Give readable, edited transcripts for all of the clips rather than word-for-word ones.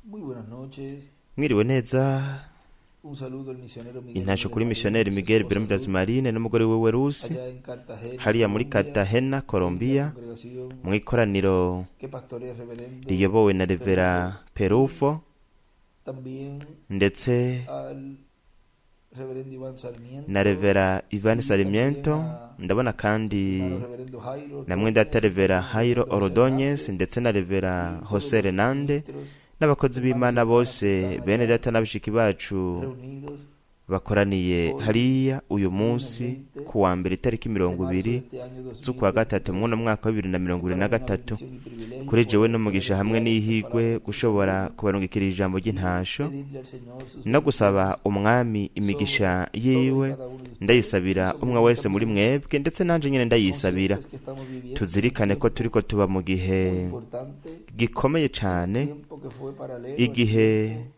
Muy buenas noches. Mwiriwe neza. Un saludo al misionero Miguel Intasho Bermúdez kuri Marín missionnaire y su Miguel esposa Bermúdez Ruth, Marine n'umugore wiwe Rusi allá en Cartagena, hariya muri Colombia, Cartagena, en la Colombia, congregación mu ikoraniro que pastorea el reverendo riyobowe na Revera Perufo, Perufo también ndetse al reverendo Iván na Sarmiento Revera Ivan y también Sarmiento. a Ndabona kandi hermano reverendo Jairo na mwendata Ordóñez, Revera hermano Jairo reverendo José Ordóñez Hernández ndetse na Revera y todos José los Renande ministros, n'abakozi hermanos y b'Imana hermanas que bose, están bene allá data n'abashiki bacu reunidos bakoraniye hoy, hariya uyu lunes munsi 20 ku wa mbere itariki de mirongo marzo ibiri de este año z'ukwa gatatu 2023. mw'uno mwaka wa bibiri na mirongo Es ibiri na para mí una gatatu. bendición y privilegio Kuri jewe poder n'umugisha hamwe enviar esta n'ihigwe palabra de gushobora saludo kubarungikira ijambo y ry'intasho pedirle al Señor sus no gusaba bendiciones umwami sobre imigisha todos y yiwe. cada uno de ustedes y Ndayisabira sobre umwe mí wese muri también, mwebwe ndetse nanje nyene ndayisabira. conscientes que estamos viviendo un Tuzirikane ko tiempo turiko tuba mu gihe muy importante, gikomeye un cane, tiempo que fue paralelo al igihe tiempo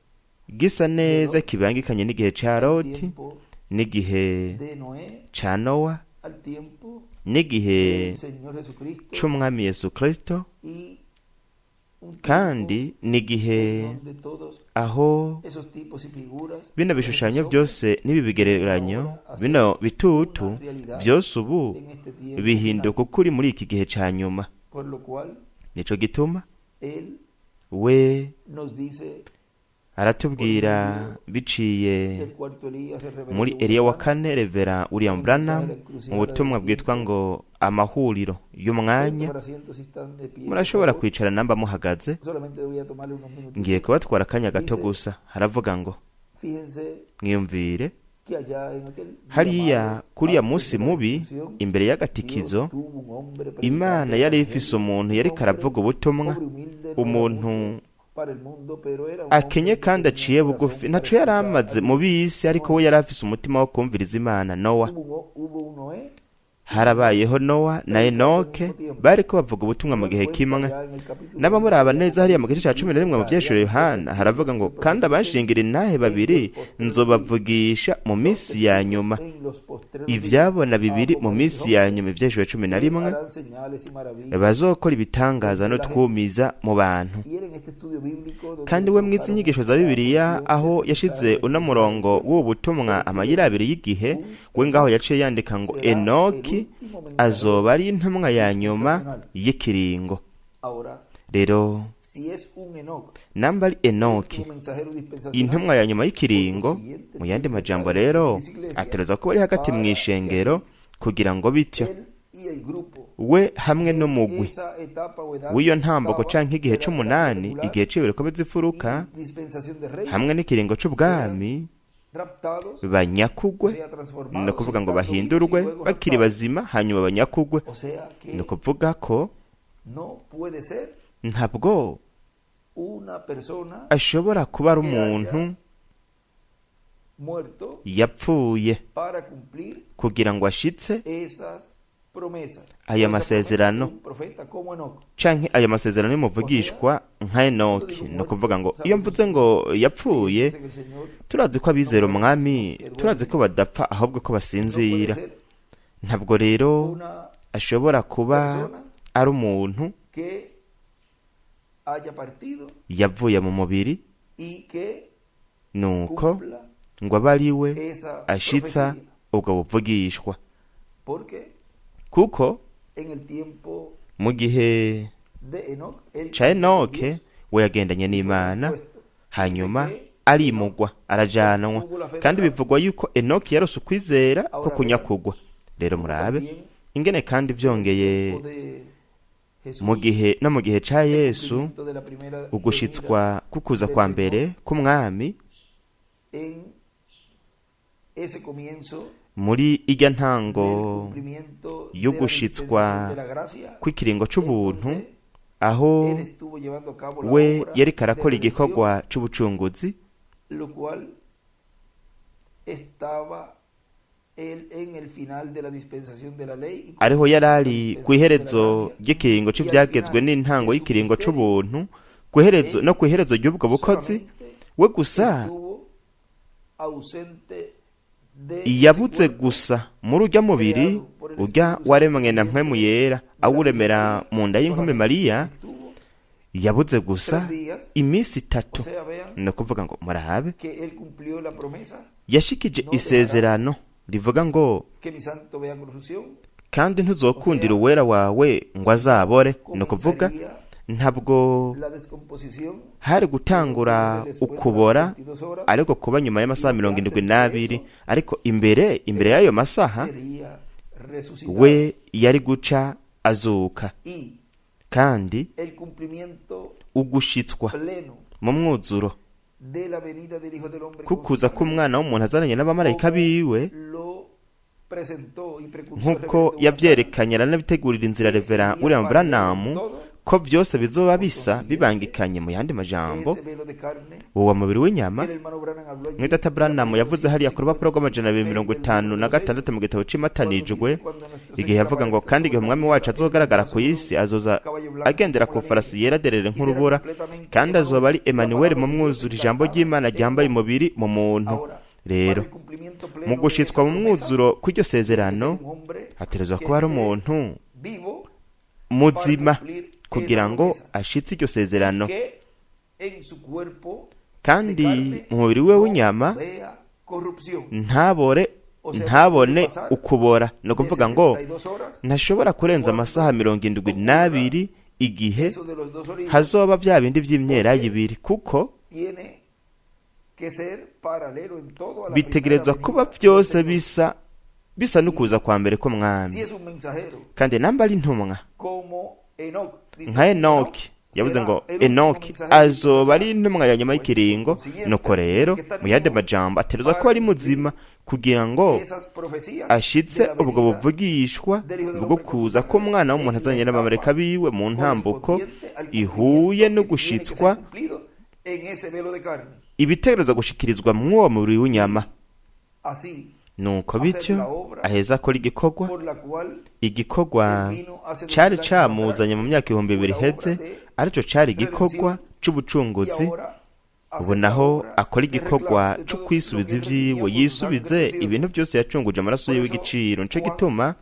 gisa de neza Lot, kibangikanye n'igihe ca al Loti, tiempo n'igihe de Noé, ca Nowa, al tiempo n'igihe del Señor Jesucristo c'umwami Yesu Kristo, y un tiempo kandi n'igihe en donde todos aho esos tipos y figuras bino de esos bishushanyo hombres byose n'ibi bigereranyo ahora hacen bino bitutu una realidad byose ubu en este tiempo bihinduka final. ukuri muri iki gihe ca nyuma. Por lo cual, Nico gituma Él we nos dice por aratubwira medio biciye del cuarto Elías, el muri reverendo Eliya William wa Branham, kane Revera William en el mensaje Branham de la mu encrucijada del butumwa bwitwa tiempo. ngo amahuriro Pueden y'umwanya. tomar asiento si están de pie, por Murashobora favor. kwicara namba muhagaze. Solamente voy a tomarle unos Ngiye minutitos. kubatwara akanya gato Dice, gusa. Haravuga ngo fíjense mwiyumvire que allá en aquel día hariya malo, kuriya antes munsi de la mubi destrucción, imbere Dios y'agatikizo, tuvo un hombre Imana predicando el yari ifise evangelio, umuntu un yariko hombre aravuga ubutumwa, pobre, humilde, no era umuntu mucho para el mundo, pero era un hombre akenye que kandi tenía un aciye corazón bugufi, para ntaco yari escuchar a amaze mu Dios. bisi, ariko we Noé. yari afise umutima wo kumviriza Imana. Nowa, Hubo un Noé y un harabayeho Nowa na predicando al Enoke mismo tiempo. bariko bavuga ubutumwa Se mu dan gihe cuenta kimwe. ya en el capítulo Naba 11 muraba de neza hariya mu gice Apocalipsis ca cumi na dice rimwe mu que vyeshuro habían Yohana dos haravuga testigos ngo que kandi profeticen abanshingira intahe en babiri los postreros días. nzobavugisha mu Dos minsi ya testigos nyuma. en los postreros días. Ivyabona bibiri mu Apocalipsis minsi ya 11 nyuma ivyeshuro cumi na que rimwe harán señales y maravillas bazokora ibitangaza entre la gente. n'utwumiza mu bantu. Y él en este estudio bíblico donde Kandi le we mwizi colocaron inyigisho za la Bibiliya porción aho del mensaje yashize de la uno encrucijada del murongo tiempo, w'ubu butumwa él escribe amayira abiri y'igihe, un we ngaho Enoch yaciye yandika ngo será el Enoki último mensajero azoba ari intumwa ya nyuma dispensacional. y'ikiringo. Ahora, Rero si es un Enoch, namba ari el Enoki último mensajero dispensacional, intumwa ya nyuma por y'ikiringo, consiguiente mu yandi tiene que majambo estar en rero esa iglesia ategerezwa kuba ari hagati para que mw'ishengero así kugira ngo bityo él y el grupo we hamwe de n'umugwi esa etapa o edad w'iyo ntambuko octava canke igihe de la edad c'umunani, regular igihe c'ibiriko bizifuruka y dispensación de reino hamwe n'ikiringo sean c'ubwami raptados, o banyakugwe, sea, ni transformados ukuvuga ngo estando vivos y bahindurwe luego bakiri raptados. bazima hanyuma banyakugwe. O sea Ni que ukuvuga ko no puede ser ntabwo una persona ashobora kuba ari que haya umuntu muerto yapfuye para cumplir kugira ngo ashitse esas promesas aya o esa promesa de masezerano un profeta como Enoch. canke aya masezerano O sea, y'umuvugishwa nka cuando Enoki. digo Ni muerto, ukuvuga ngo iyo sabemos mvuze ngo que yapfuye, creyentes en el Señor turazi ko no abizera mueren, umwami, sino que turazi ko duermen. badapfa ahubwo ko No puede basinzira. ser Ntabwo rero una ashobora kuba persona ari umuntu que haya partido yavuye mu mubiri y que nuko cumpla ngo abe ari we esa ashitsa profecía. ubwo buvugishwa, Porque kuko en el tiempo mu gihe de Enoch, él ca caminó con Enoke Dios we yagendanye y fue n'Imana, traspuesto. Dice hanyuma que Enoch arimugwa arajanwa. obtuvo la fe de Kandi rapto. bivugwa yuko Enoki yarose ukwizera ko Ahora vean kunyakugwa. Rero cómo murabe también ingene kandi en el vyongeye tiempo de mu Jesús, gihe no mu gihe ca el Yesu, cumplimiento de la primera venida ugushitswa k'ukuza del kwa Señor, mbere k'umwami en ese comienzo muri irya del ntango cumplimiento de la y'ugushitswa dispensación de la gracia, kw'ikiringo en c'ubuntu, donde aho él estuvo llevando a cabo la we obra yariko de arakora redención, igikorwa c'ubucunguzi, lo cual estaba él en el final de la dispensación de la ley y ariho comienzo yari de la ari dispensación de la kw'iherezo gracia, ry'ikiringo y al c'ivyagezwe final n'intango de su y'ikiringo ministerio, c'ubuntu, kw'iherezo él no kw'iherezo ry'ubwo bukozi, solamente we gusa estuvo ausente de ese yabuze cuerpo gusa muri urya mubiri creado por el urya Espíritu Santo waremwe na en mpwemu vientre yera de la Virgen awuremera María, mu nda y'inkumi solamente Mariya, estuvo Yabuze gusa 3 días. iminsi 3. O sea, vean Ni ukuvuga ngo murabe, que él cumplió la promesa yashikije isezerano rivuga ngo que mi santo vea corrupción. kandi ntuzokundira uwera wawe ngo azabore. Ni ukuvuga Comenzaría ntabwo la descomposición hari gutangura después de las ukubora, 72 horas, ariko kuba nyuma y'amasaha 72, ariko imbere y'ayo masaha sería resucitado. we yari guca azuka. Y Kandi el cumplimiento ugushitswa pleno mu mwuzuro de la venida del Hijo del Hombre con kukuza sus k'umwana w'umuntu azananye n'abamarayika ángeles, biwe, como lo presentó y precursó el nk'uko reverendo Branham, yavyerekanye aranabitegurira inzira Revera William Branham, ko byose bizoba bisa bibangikanye. Mu yandi majambo, ese velo de carne uwo mubiri w'inyama que el hermano Branham habló allí, mwidata Branham yavuze hariya ku rupapuro rw'256 mu gitabo c'imatanijwe, igihe yavuga ngo kandi igihe umwami wacu azogaragara ku isi, azoza agendera ku farasi yera derere nk'urubura, kandi azoba ari Emanuweli mu mwuzuro, ijambo ry'Imana ryambaye umubiri mu muntu. Ahora, Rero para el cumplimiento pleno mu de gushitswa esa mu promesa, mwuzuro kw'iryo tiene que ser sezerano, un hombre hategerezwa que kuba ari esté umuntu vivo muzima para cumplir kugira esa ngo promesa. ashitse iryo sezerano, Que en su cuerpo kandi de carne mu mubiri we no w'inyama vea corrupción. ntabore, ntabone ukubora. Ni ukuvuga ngo De 72 horas, ntashobora kurenza amasaha 72 igihe eso de los dos orillos, hazoba bya bindi by'imyelayo ibiri, kuko tiene que ser paralelo en todo a la bitegerezwa primera kuba venida del byose Señor. bisa n'ukuza kwa mbere k'umwami. Si es un mensajero Kandi namba ari intumwa como Enoch, dice, nka Enoki, yavuze será ngo el último Enoki mensajero azoba ari intumwa ya nyuma y'ikiringo. Nuko rero mu yandi majambo, ategerezwa kuba ari muzima kugira ngo esas profecías ashitse de la ubwo venida buvugishwa bwo kuza k'umwana w'umuntu azanye n'abamarayika biwe mu ntambuko correspondiente al ihuye cumplimiento no que tiene que ser gushitswa cumplido en ese velo de carne. ibitekerezo gushikirizwa mw'uwo mubiri w'inyama. Así, Nuko bityo aheza akora igikorwa, por la cual igikorwa cari camuzanye mu myaka 2000 iheze, arico cari igikorwa y c'ubucunguzi. ahora hace Ubu la naho obra akora de igikorwa reclamo de co todo lo kwisubiza que él ivyiwe, redimió con su yisubize sangre preciosa. ibintu byose yacunguje amaraso Por yiwe eso, igiciro. Nico Juan gituma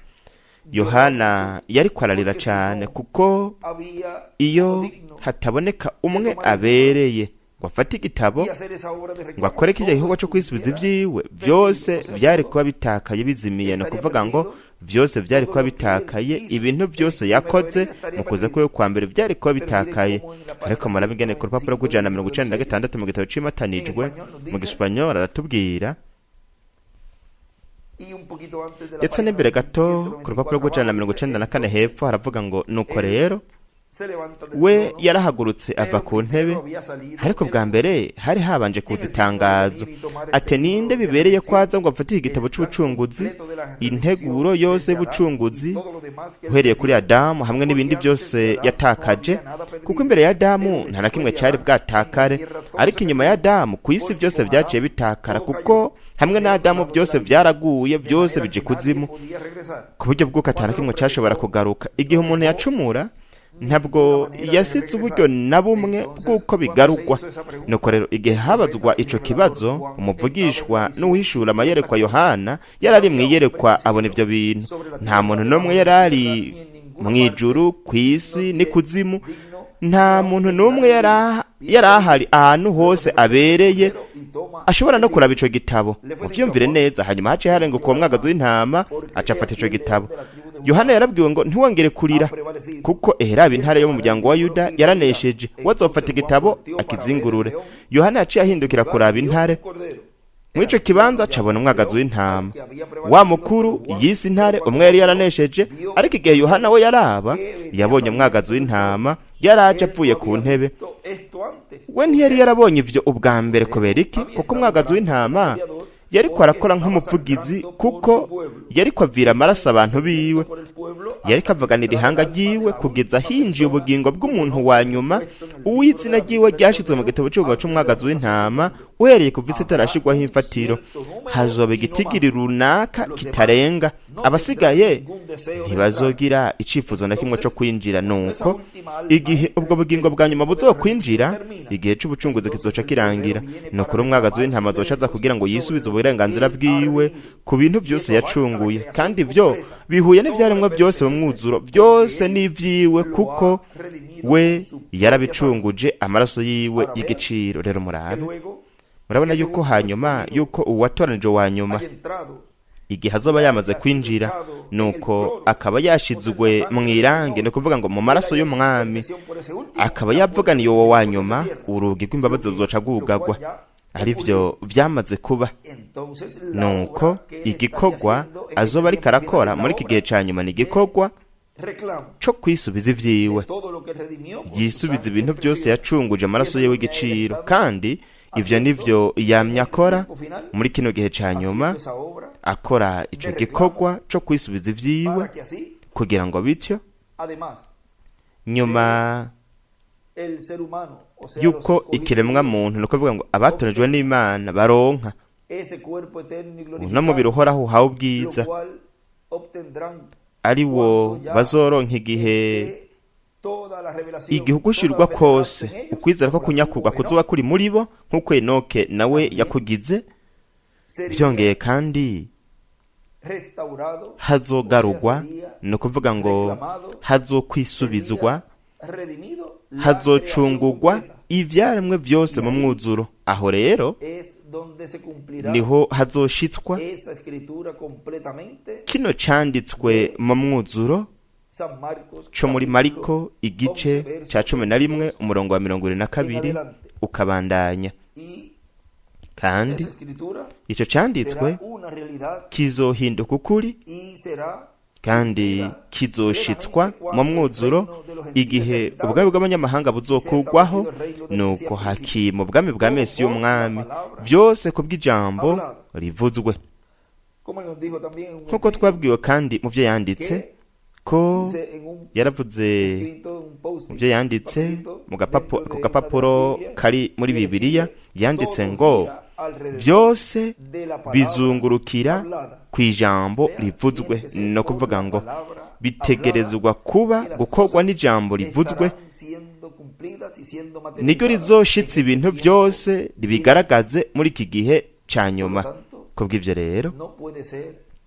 Yohana yariko ararira porque si cane, no kuko había iyo uno digno hataboneka umwe abereye ngo afate igitabo y hacer esa obra de ngo reclamo, akore kirya todo gikorwa cyo kwisubiza estuviera ibyiwe, perdido. byose O sea, byari todo kuba bitakaye bizimiye. Ni estaría ukuvuga ngo perdido, byose byari todo kuba lo que él bitakaye, hizo ibintu en byose su primera yakoze venida estaría mu kuza perdido. kwe kwa mbere byari kuba Pero miren bitakaye. cómo en la página Ariko murabe ingene ku rupapuro 195 rw'ijana na del mirongo libro icenda na del gatandatu mu gitabo en c'imatanijwe, español nos mu dice, gisipanyoli aratubwira, y un poquito antes de la ndetse página n'imbere gato ku rupapuro 194 rw'ijana na abajo, mirongo dice, icenda na kane entonces hepfo haravuga ngo nuko él rero se levanta del we trono, yarahagurutse ava pero ku ntebe, primero había salido ariko el bwa mbere hari habanje ¿Quién kuza es digno de itangazo venir y tomar este ati ninde libro de bibereye ko redención? aza ngo afate iki gitabo El plan c'ubucunguzi, completo de la integuro redención yose desde Adán y y'ubucunguzi todo lo demás que él uhereye kuri perdió. Adamu hamwe n'ibindi Porque antes byose de Adán no yatakaje, había nada kuko perdido, imbere ya Adamu pero nta na kimwe después de cari Adán en la bwatakare, tierra todo ariko se inyuma ya perdió. Adamu ku isi Porque byose con byaciye Adán bitakara, todo kuko cayó hamwe del na otro Adamu lado de byose la isla, byaraguye, de byose manera bija que nadie ikuzimu, podía regresar. ku buryo bw'uko ata na Cuando kimwe lo cashobora predicó, kugaruka. Igihe no umuntu dejó yacumura, ninguna ntabwo manera de yasize uburyo regresar. na bumwe Entonces, bw'uko cuando se bigarukwa. hizo esa pregunta, Nuko rero igihe el habazwa profeta y ico revelador kibazo, Juan estaba en umuvugishwa visión n'uwihishura de esta amayerekwa cosa. Yohana yari No ari mu había hombre iyerekwa, abona ivyo visible bintu. sobre la Nta tierra, muntu n'umwe debajo de yari la ari tierra, ni en ninguna mu ijuru, parte ku isi digno de n'ikuzimu, digno nta de muntu aún n'umwe mirar el libro. yari Piensa ahari ahantu luego hose se presenta el abereye cordero y toma ashobora el no kuraba libro. ico gitabo. Le fue dicho, Muvyumvire Juan, neza. Hanyuma haciye harenguka uwo mwagazi w'intama, porque aca he afata aquí ico el león gitabo. de la tribu de Yohana Judá yarabwiwe ngo ntiwongere kurira, ha prevalecido. kuko ehera Y él intare yo mu tomará el muryango wa libro Yuda y lo abrirá. yaranesheje, we azofata Entonces Juan igitabo volteó para ver el akizingurure. león Yohana yaciye ahindukira lugar kuraba y vio intare, un cordero. muri Era ico kibanza cierto ya cabona umwagazi león al w'intama. que había Wa prevalecido, mukuru pero Juan, yise pero intare, cuando umwe yari volvió, yaranesheje, vio ariko un igihe Yohana cordero we yaraba, que venía yabonye umwagazi saliendo del trono. w'intama yaraje Él avuye no ku había ntebe. visto esto antes. We ¿Por ntiyari qué? yarabonye ivyo ubwa mbere. Porque Kubera iki? había Kuko estado umwagazi orando w'intama al mediador, yariko porque arakora estaba nk'umuvugizi, sangrando por kuko su pueblo. yariko avira amaraso abantu Tenía biwe, sentimiento por el pueblo yariko hasta que avuganira entrara el ihanga alma de ryiwe la kugeza última hinjiye persona ubugingo cuyo bw'umuntu nombre wa fue nyuma, puesto en el libro de uw'izina la ryiwe vida del ryashizwe mu Cordero gitabo c'ubugingo antes de la c'umwagazi fundación del w'intama mundo. uhereye kuva isi Habrá itarashirwaho un imfatiro. cierto número Hazoba y no igitigiri más. runaka Los demás kitarenga, Abasigaye ntibazogira icifuzo na kimwe cyo kwinjira. Nuko igihe ubwo bugingo bwa nyuma buzokwinjira, igihe c'ubucunguzi kizoca kirangira. Nukuri umwagazi w'intama azoca aza kugira ngo yisubize uburenganzira bwiwe ku bintu byose yacunguye, kandi ibyo bihuye n'ivyaremwe byose mu mwuzuro. Byose n'ivyiwe, kuko we yarabicunguje amaraso yiwe y'igiciro. Rero murabe, murabona yuko hanyuma yuko uwatoranije wa nyuma, igihe azoba yamaze kwinjira, nuko akaba yashizwe mu irange, ni ukuvuga ngo mu maraso y'umwami, akaba yavuganiye uwo wa nyuma, urugi rw'imbabazi ruzoca rwugagwa, arivyo vyamaze kuba. Nuko igikorwa azoba ariko arakora muri iki gihe ca nyuma ni igikorwa co kwisubiza ivyiwe, yisubiza ibintu byose yacunguje amaraso yewe igiciro. Kandi ivyo nivyo yamye akora muri kino gihe ca nyuma, akora ico gikorwa co kwisubiza ivyiwe, kugira ngo bityo nyuma yuko ikiremwa muntu, ni ukuvuga ngo abatoranijwe n'Imana, baronka uno mubiri uhoraho uhawe ubwiza, ari wo bazoronka igihe igihe ugushirwa kose ukwizera ko kunyakurwa kuzoba kuri muri bo, nk'uko Enoke nawe yakugize. Byongeye kandi hazogarugwa, ni ukuvuga ngo hazokwisubizwa, hazocungugwa ivyaremwe byose mu mwuzuro. Aho rero niho hazoshitswa kino canditswe mu mwuzuro co muri Mariko igice ca 11 umurongo wa 22 ukabandanya. Kandi ico canditswe kizohinduka ukuri kandi kizoshitswa mu mwuzuro, igihe ubwami bw'abanyamahanga buzokugwaho, nuko hakima ubwami bwa Mesi y'umwami, byose kubw'ijambo rivuzwe. Nk'uko twabwiwe kandi mu byo yanditse, ko yaravuze mu byo yanditse mu ku gapapuro kari muri Bibiliya, yanditse ngo byose bizungurukira ku ijambo rivuzwe. No kuvuga ngo bitegerezwa kuba gukorwa n'ijambo rivuzwe, niryo rizoshitsa ibintu byose ribigaragaze muri iki gihe ca nyuma. Kubw'ivyo rero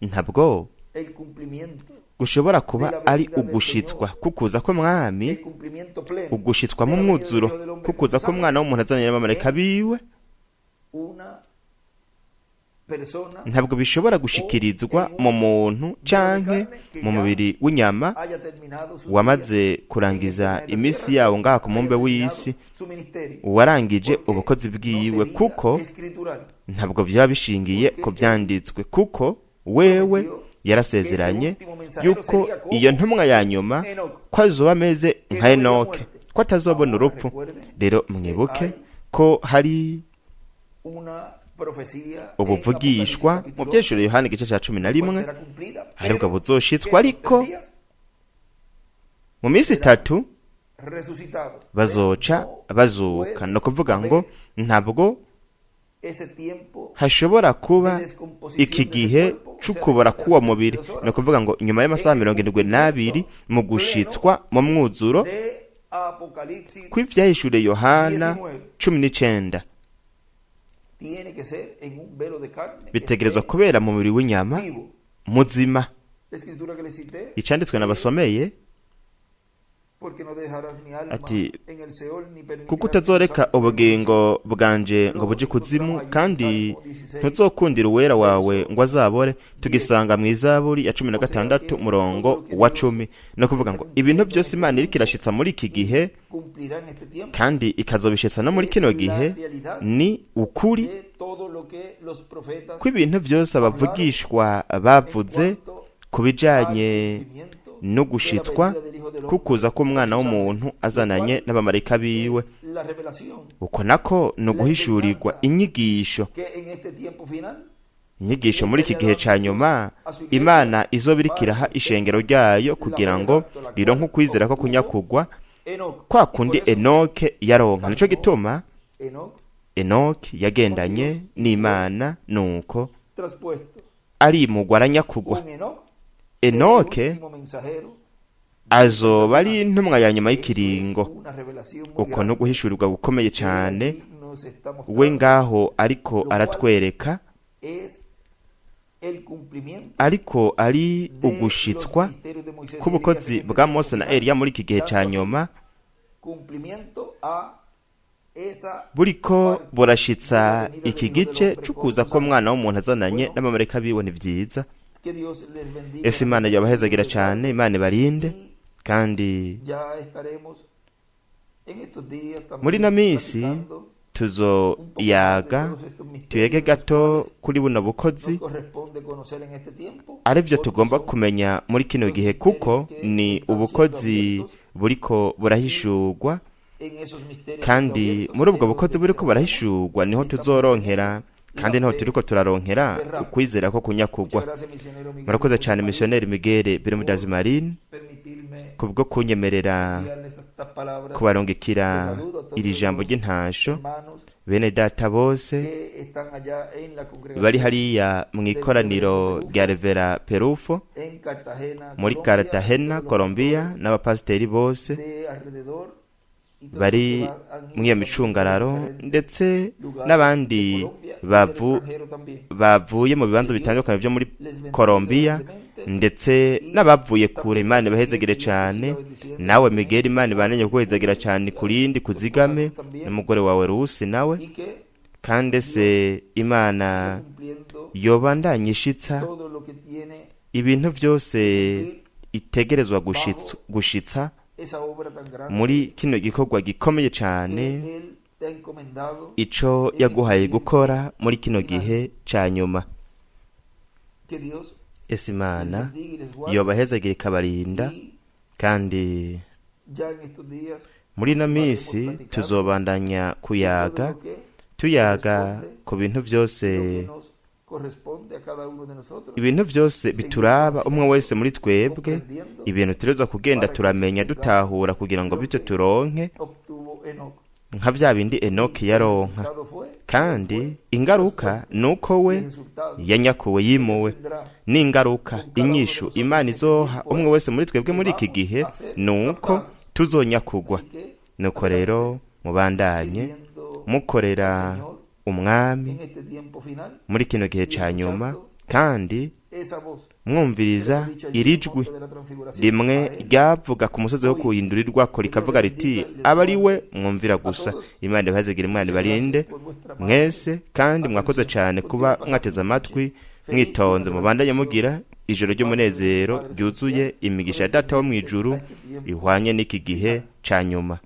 ntabwo gushobora kuba ari ugushitswa kukuza kw'umwami, ugushitswa mu mwuzuro kukuza kw'umwana w'umuntu azanye n'abamarayika biwe, ntabwo bishobora gushikirizwa mu muntu canke mu mubiri w'inyama wamaze kurangiza iminsi yawo ngaha ku mumbe w'isi, uwarangije ubukozi bwiwe, kuko ntabwo byaba bishingiye ku byanditswe, kuko wewe yarasezeranye yuko iyo ntumwa ya nyuma ko azoba ameze nka Enoke, ko atazobona urupfu. Rero mwibuke ko hari ubuvugishwa mu byeshuro Yohana igice cya 11, aribwo buzoshitswa, ariko mu minsi 3 bazoca bazuka. No kuvuga ngo ntabwo hashobora kuba iki gihe c'ukubora k'uwo mubiri, ni ukuvuga ngo nyuma y'amasaha 72 mu gushitswa mu mwuzuro kw'ivyahishuriye Yohana 19, bitegerezwa kubera mu mubiri w'inyama muzima. Icanditswe nabasomeye ati kuko utazoreka ubugingo bwanje ngo buje kuzimu, kandi ntuzokundira uwera wawe ngo azabore, tugisanga mu Izaburi ya 16 murongo wa 10. No kuvuga ngo ibintu byose Imana iriko irashitsa muri iki gihe kandi ikazobishitsa no muri kino gihe, ni ukuri ko ibintu byose abavugishwa bavuze ku bijanye no gushitswa kukuza k'umwana w'umuntu azananye n'abamarayika biwe. Uko nako ni uguhishurirwa inyigisho muri iki gihe ca nyuma Imana izoba iriko iraha ishengero ryayo kugira ngo rironke ukwizera ko kunyakugwa kwa kundi Enoke yaronka. Nico gituma Enoke yagendanye n'Imana, nuko arimugwa aranyakugwa. Enoke azoba ari intumwa ya nyuma y'ikiringo. Uko no guhishurirwa gukomeye cyane we ngaho ariko aratwereka, ariko ari ugushitswa k'ubukozi bwa Mose na Eliya muri iki gihe cya nyuma, buriko burashitsa iki gice c'ukuza ko mwana w'umuntu azananye n'abamarayika biwe. Ni vyiza. Ese Imana yabahezagira cyane, Imana ibarinde. Kandi muri ino minsi tuzoyaga, tuyege gato kuri buno bukozi aribyo tugomba kumenya muri kino gihe, kuko ni ubukozi buriko burahishurwa, kandi muri ubwo bukozi buriko burahishurwa niho tuzoronkera, kandi niho turiko turaronkera ukwizera ko kunyakugwa. Murakoze cyane, missionnaire Miguel Bermudez Marine, kubwo kunyemerera kubarungikira iri jambo ry'intasho. Bene data bose bari hariya mu ikoraniro rya Revera Perufo muri Cartagena, Colombia, n'abapasiteri bose bari muri iyo micungararo, ndetse n'abandi bavuye mu bibanza bitandukanye byo muri Colombia, ndetse n'abavuye kure, Imana ibahezagire cyane. Nawe Miguel, Imana ibanenye kuguhezagira cyane kurindi kuzigame n'umugore wawe Rusi nawe. Kandi se Imana yobandanye ishitsa ibintu byose itegerezwa gushitsa muri kino gikorwa gikomeye cyane ico yaguhaye gukora muri kino gihe ca nyuma. Ese Imana yobahezagira ikabarinda. Kandi muri ino minsi tuzobandanya kuyaga, tuyaga ku bintu byose, ibintu byose bituraba umwe wese muri twebwe, ibintu tureza kugenda turamenya, dutahura, kugira ngo bityo turonke nka bya bindi Enoki yaronka. Kandi ingaruka ni uko we yanyakuwe, yimuwe. N'ingaruka, inyishu Imana izoha umwe wese muri twebwe muri iki gihe ni uko tuzonyakugwa. Nuko rero mubandanye mukorera Umwami muri kino gihe cya nyuma, kandi mwumviriza iri jwi rimwe ryavuga ku musozi wo kuhindurirwa ko rikavuga riti: "Aba ari we mwumvira gusa." Imana ibahezegere, Imana ibarinde mwese. Kandi mwakoze cyane kuba mwateze amatwi mwitonze. Mubandanye mugira ijoro ry'umunezero ryuzuye imigisha ya Data wo mu ijuru ihwanye n'iki gihe cya nyuma.